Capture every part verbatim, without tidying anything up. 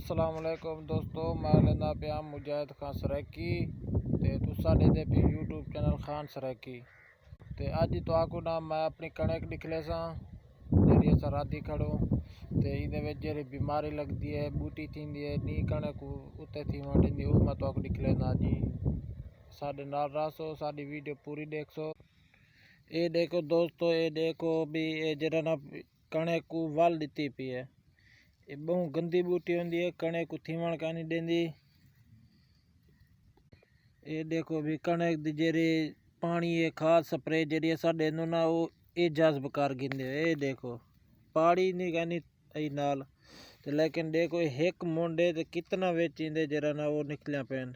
السلام علیکم دوستو، میں لیندا پیا مجاہد خان سرائیکی تے تساں ݙیہدے پئے یوٹیوب چینل خان سرائیکی۔ تے اڄ تہاکوں نا میں اپݨی کݨک ݙکھلیساں، جیڑھی اساں رادھی کھڑوں، تے ایندے وچ جیڑھی بیماری لڳدی ہے، ٻوٹی تھیندی ہے، نی کݨک کوں اتے تھیوݨ ݙیندی، او میں تہاکوں ݙکھلینداں جی۔ ساݙے نال رہسو، ساݙی ویڈیو پوری ݙیکھسو۔ اے ݙیکھو دوستو، اے ݙیکھو بھی اے جیڑھا نا کݨک کوں ول ݙتی پئی ہے۔ اے ٻہوں گندی ٻوٹی ہوندی ہے، کݨک کوں تھیوݨ کائنی ݙیندی۔ اے ݙیکھو بھی کݨک دی جیڑھی پاݨی ہے، کھاد سپرے جیڑھی اساں ݙیندوں نا، او اے جذب کر گھندے۔ اے ݙیکھو، پاڑی نہیں کائنی اے نال۔ تے لیکن ݙیکھو، اے ہک منڈ ہے تے کتنا وچ ایندے جیڑھا نا او نکلیاں پئن۔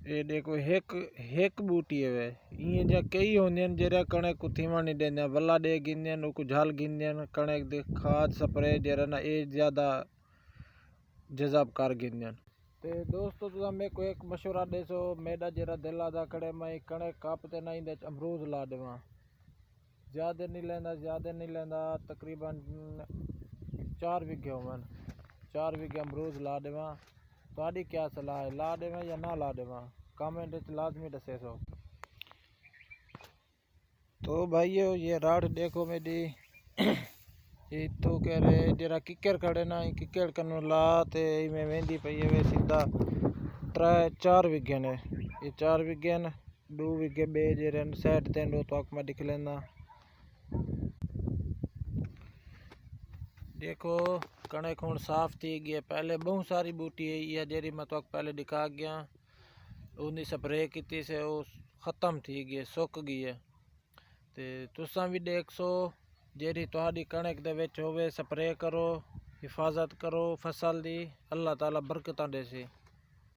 اے ݙیکھو، ہک، ہک ٻوٹی ہے وے۔ ایئں جا کئی ہوندین جیڑھا کݨک کوں تھیوݨ نہیں ݙیندیاں، ولا ݙے گھندین، اوکوں جھل گھندین، کݨک دے کھاد سپرے جیڑھا نا اے زیادہ جذب کر گھندین۔ تے دوستو، تساں میکوں ہک مشورہ ݙیسو، میݙا جیڑھا دل آہدا کھڑے میں کݨک کپ تے نہ ایندے وچ امروز لا ݙیواں۔ زیادہ نہیں لیندا، زیادہ نہیں لیندا، تقریباً چار وگھے ہوون، چار وگھے امروز لا ݙیواں۔ تہاݙی کیا صلاح ہے، لا ݙیواں یا نہ لا ݙیواں؟ کمنٹ وچ لازمی ݙسیسو۔ تو بھائیو، یہ راڑ ݙیکھو میݙی، یہ تو کہہ رہے جیڑھا ککڑ کھڑے نا، یہ ککڑ کنوں لا تے ایویں ویندی پئی ہے وے سیدھا ترے چار وگھے نے، یہ چار وگھے نے۔ ݙو وگھے ٻئے جیڑھے ہن سائیڈ تے، ݙو تہاکوں میں ݙکھلینداں۔ ݙیکھو، کݨک ہݨ صاف تھی ڳئی ہے۔ پہلے ٻہوں ساری ٻوٹی ہے، ایہا جیڑھی میں تہاکوں پہلے ݙکھا ڳیا، اوندی سپرے کیتی سے، او ختم تھی ڳئی ہے، سک ڳئی ہے۔ تے تساں وی ݙیکھسو، جیڑھی تہاݙی کݨک دے وچ ہووے، سپرے کرو، حفاظت کرو فصل دی، اللہ تعالیٰ برکتاں ݙیسی۔